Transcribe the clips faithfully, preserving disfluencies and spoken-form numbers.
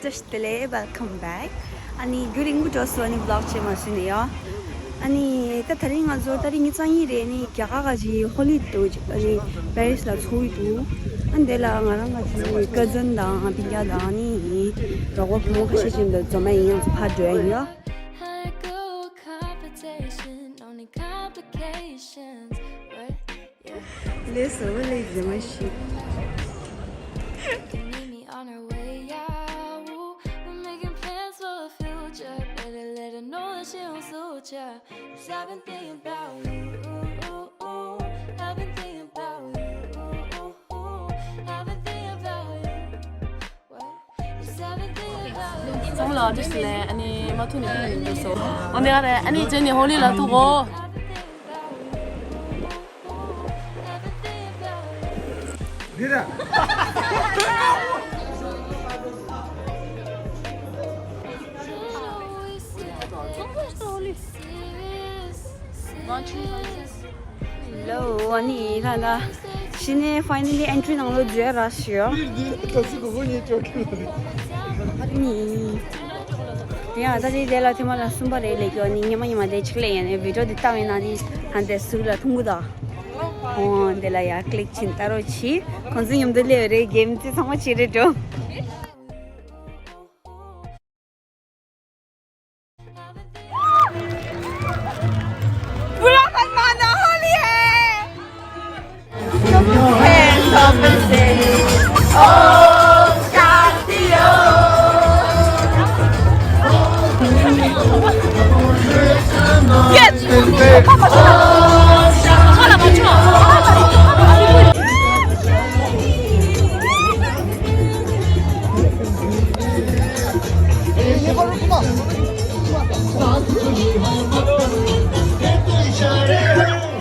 བཀྲ་ཤིས་བདེ་ལེགས། Welcome back. ཨ་ནི་རྒྱུན་རིང་པོ་འགྲོ་སོང་། ཨ་ནི་vlog བྱེད་མ་ཤེས་ནས་ཡོ། ཨ་ནི་ད་དེ་རིང་ང་ཚོ་ད་རིང་ཉི་ཚང་གཉིས་རེད། ཨ་ནི་རྒྱ་གར་ག་ཅིག་ཧོ་ལི་འདུག་ཨ་ནི་པེ་རིས་ལ་ཚོགས་ཀྱི་འདུག་ཨ་ནི་དེ་ལ་ང་རང་ག་ཅིག་ཀ་ཛིན་དང་སྤུན་ཀྱག་དང་ཨ་ནི་རོགས་པ་བུ་མོ་ཁ་ཤས་ཅིག་འདུག་འཛོམས་ཡིན། ཡང་ཚོ་ཕར་འགྲོ་ཡ་ཡིན་ཡོ། ལས་སོ་ལས་རྒྱུ་མ་ཤེས། ཚང་མ་ལ་བཀྲ་ཤིས་བདེ་ལེགས། ཨ་ནི་མ་ཐུག་ནས་ཕུལ་ནས་འདུག་སོ། འོ་འདི་ག་རེད། ཨ་ནི་རྗེས་ནས་ཧོ་ལི་ལ་ཐུག་གོ། འདི་ར། ལོ་ཨ་ནི་ཁ་ད་ཕྱི་ནས་finally entry ནང་ལོགས་འཛུལ་ར་ཞུ། ཨ་ནི་དེ་ཡང་ད་ལྟ་དེ་ལ་ཐེངས་མ་ལ་གསུམ་པ་རེད་ལས་ཀྱི། ཨ་ནི་ཉི་མ་ཉི་མ་དེ་ཆིག་ལས་ཡིན་ནས་video འདི་བལྟ་བས་ན་ནི་ཧན་དེ་ཟུར་ལ་ཐུང་གུ་ད། ཨོ་དེ་ལ་ཡ་click བྱིན་ལྟ་རོགས་གྱིས། ཁོང་ཚོ་མཉམ་དུ་སླེབས་རེད། གེམ་ཚེ་ཚང་མ་བྱེད་རེད་འགྲོ། बुरा मत मानो, होली है। तुम है सबसे। ओम शांति ओम।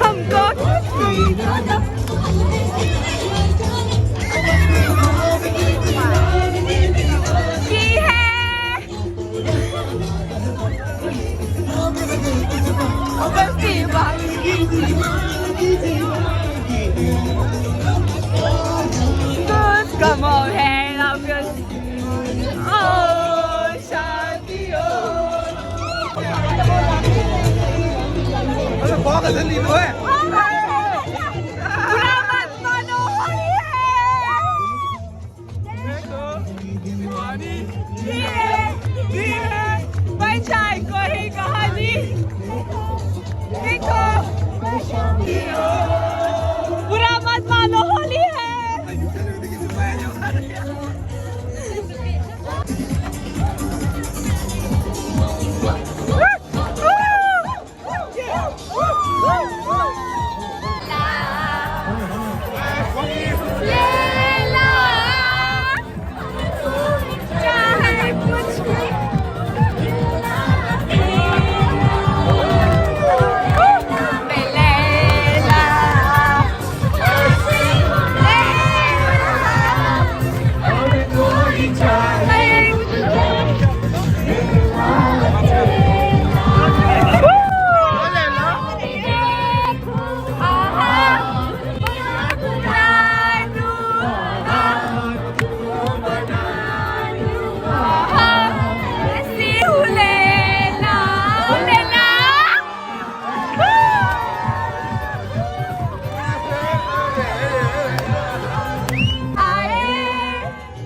हमको की है। Come on, hey, love you. Oh, शांति हो। अरे, बहुत असली तो है। बुरा मत मानो, होली है। देखो, धीरे, धीरे, बन जाए कोई कहानी। देखो, बुरा मत मानो, होली है।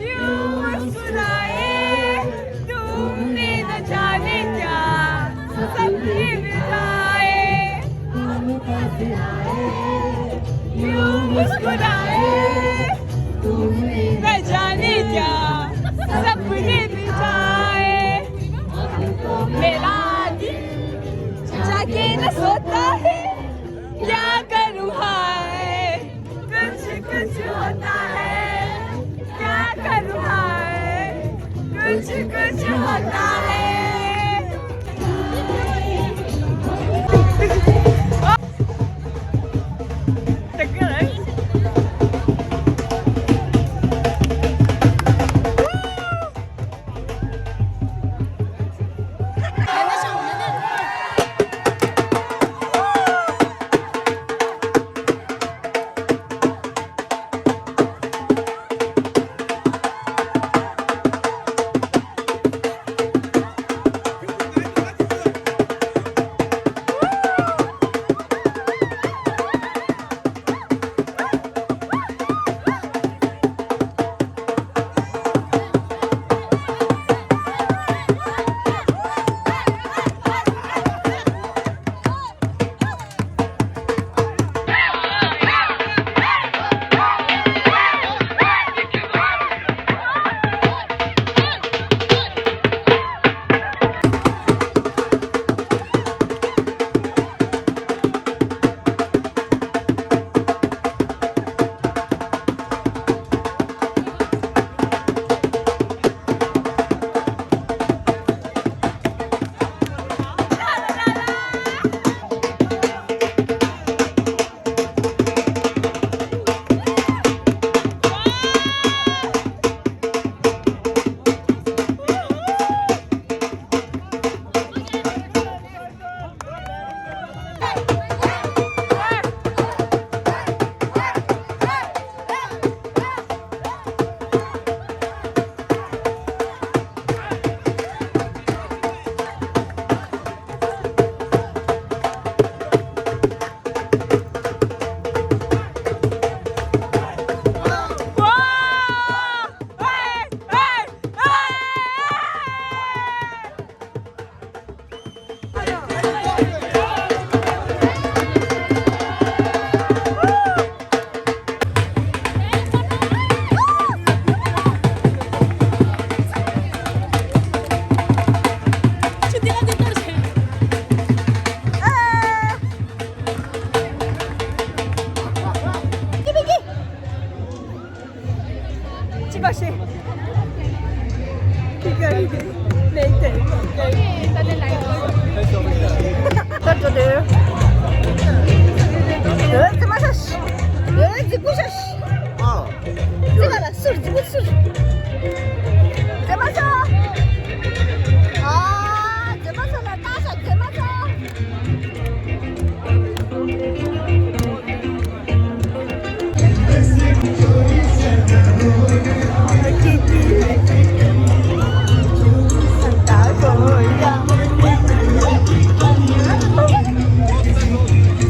यूं मुस्कुराए, तुमने न जाने क्या सपने बिताए। यूं मुस्कुराए, तुमने न जाने क्या सपने बिताए। मेरा दिल जाके न सोता है, क्या करूँ हाय, कुछ कुछ होता है, क्या करूँ हाय, कुछ कुछ होता है।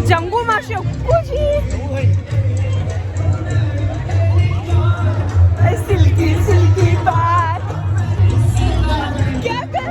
ལྗང་གུ་མ་ཤོད་ཀུ་ཅི། Silky, silky back. क्या कर?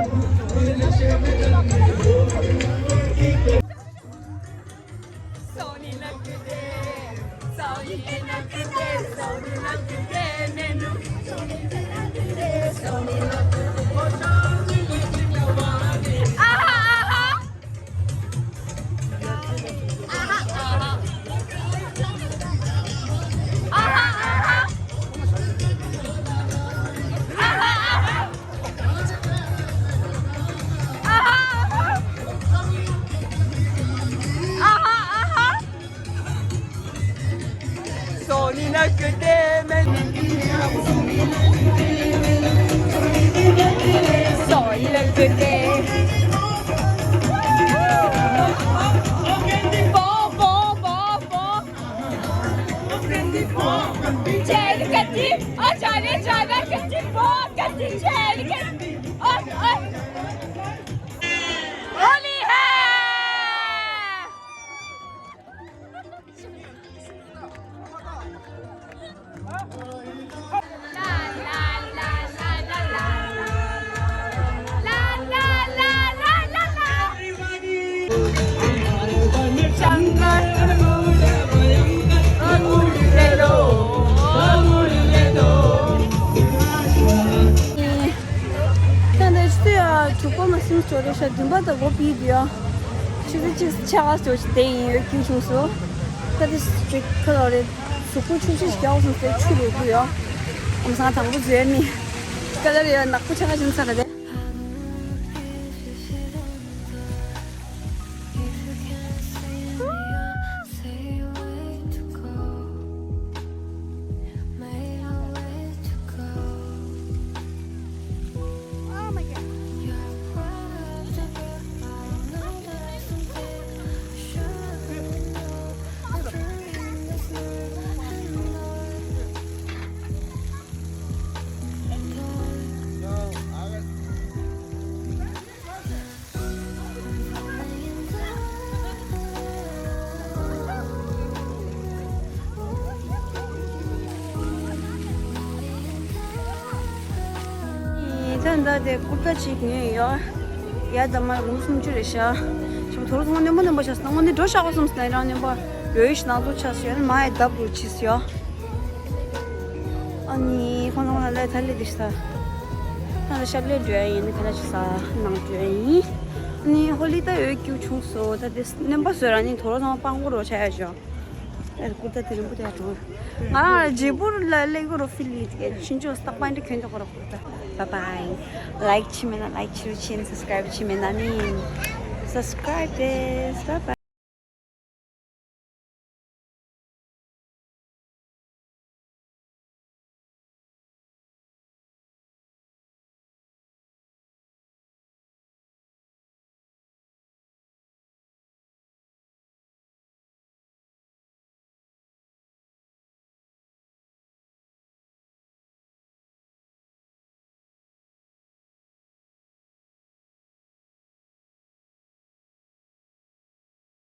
होली है। ད་ནས་ཆུ་ཚོད་དྲུག་པ་མ་ཟིན་ཙམ་རེད་ཤག་བདུན་པ་དང་འགོ་ཕྱིན་འདུག་ཡ། ཆུ་ཚོད་གཅིག་ཆ་ག་ཙམ་ཞིག་བསྡད་ཡིན་ཡོད་ཀྱི་བྱུང་སོང་། ད་དེ་ཅིག་ཁ་ལོ་རེད། གཟུགས་པོ་ཆུ་ཤས་ཤིག་རྒྱག་སོང་ཟེར་ཆུ་རུ་དགོས་ཡོད། ཨམ་སང་དང་པོ་བཟོས་ནི། ཀ་ལར་ཡོད་ནག་པོ་ཆ་ག་ཞིག་ཚར་རེད། ད་ལྟ་དེ་ཀུར་ཏ་གཅིག་ཉོས་ཡོད། ཡ་ད་མར་འབུམ་སུམ་ཅུ་རེད་ཤག་ཞིག་དོ་རུ་ཚང་མ་རྣོན་པོ་རྣོན་པོ་ཆགས་སོང་། དངོས་གནས་འགྲོ་ཤག་པ་སོང་ཟེར་ན་རང་རྣོན་པོ་ཡོད་ཤི་ནང་དུ་ཆགས་སོང་། ཡང་ན་མ་ཡ་ལྡབ་རུ་ཕྱིས་ཡོད། ཨ་ནི་ཁོང་ཚང་མ་ལ་ལས་ཐ་ལི་དི་ཤ་ད་ལ་ཤ་ལས་འགྲོ་ཡ་ཡིན། ཁ་ལ་ཤི་ས་ནང་འགྲོ་ཡ་ཡིན། ཨ་ནི་ཧོ་ལི་ད་ཡོད་ཀྱུ་ཆུང་སོ། ད་དེ་རྣོན་པོ་བཟོས་ར་ནི་དོ་རུ་ཚང་མ་སྤང་གོ་རོ་ཆ་ཡ་ཞོ། ཨེ་ཀུར་ཏ་དེ་རིང་པོ་དེ་ཡ་གྲོང་། ང་རང་རྗེ་སྤོར་ལ་ལེགས་གོ་རོ་ཕི་ལི་དེ་ཕྱིན་ཆོག་སྟག་པ་འདྲ་གྱོན་དེ་གོ་རོ་ཀུར་ཏ། Bye bye. Like བྱེད་མེད་ན་like བྱེད་རོགས་བྱེད། Subscribe བྱེད་མེད་ན་ནི་subscribe this. Bye bye.